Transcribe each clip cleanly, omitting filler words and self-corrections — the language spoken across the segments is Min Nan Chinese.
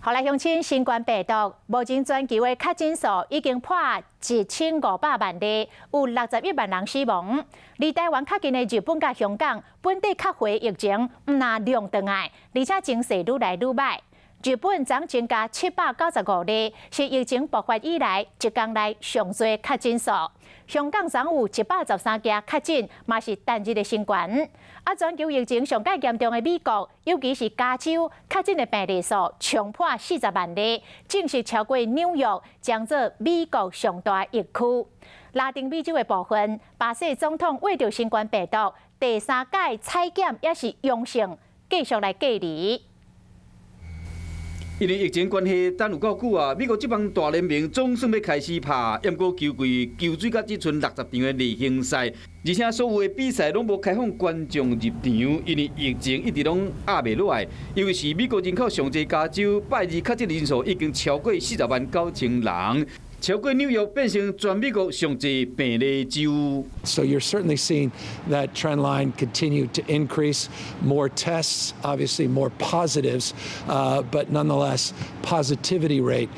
好來，鄉親，新冠病毒目前全球的確診數已經破1500萬例，有61萬人死亡。離台灣較近的日本佮香港，本地較回疫情毋但量轉來，而且情勢愈來愈䆀。日本昨增加795例，是疫情爆發以來一工內上濟確診數。香港昨有113件確診，嘛是單日的新懸。啊，全球疫情上蓋嚴重的美國，尤其是加州，確診的病例數衝破40萬例，正式超過紐約，將做美國上大疫區。拉丁美洲的部分，巴西總統秽著新冠病毒第三擺採檢也是陽性，繼續來隔離。因為疫情關係，等有夠久啊！美國職棒大聯盟總算欲開始拍，毋過球季球隊才只賰60場的例行賽，而且所有的比賽攏無開放觀眾入場，因為疫情一直攏壓袂落來。尤其是美國人口上濟加州，拜二確診人數已經超過40萬9千人，超過紐約變成全美國上濟病例州。 So you're certainly seeing that trend line continue to increase. More tests, obviously more positives, but nonetheless, positivity rate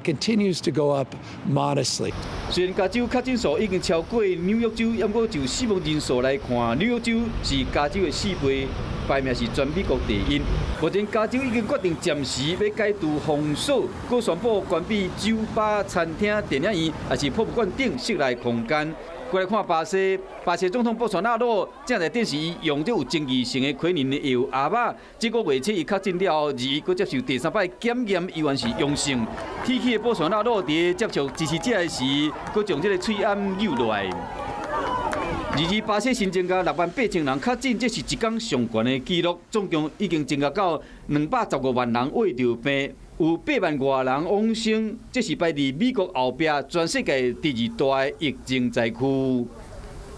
continues to go up modestly. 雖然加州確診數已經超過紐約州，毋過就死亡人數來看，紐約州是加州的4倍，排名是全美國第一。目前加州已經決定暫時欲解除封鎖，閣宣布關閉酒吧、餐廳、電影院，抑是博物館等室內空間。過來看巴西，巴西總統博索納羅正在證實用這有爭議性的奎寧的藥阿仔，這個月初伊確診了後，二閣接受第三擺檢驗，依然是陽性。鐵齒的博索納羅佇接觸支持者的時，閣將這个喙罨扭落來。二二巴西新增加6萬8千人確診，這是一工上懸的紀錄，總共已經增加到215萬人罹著病，有8萬外人往生，這是排佇美國後壁全世界第二大的疫情災區。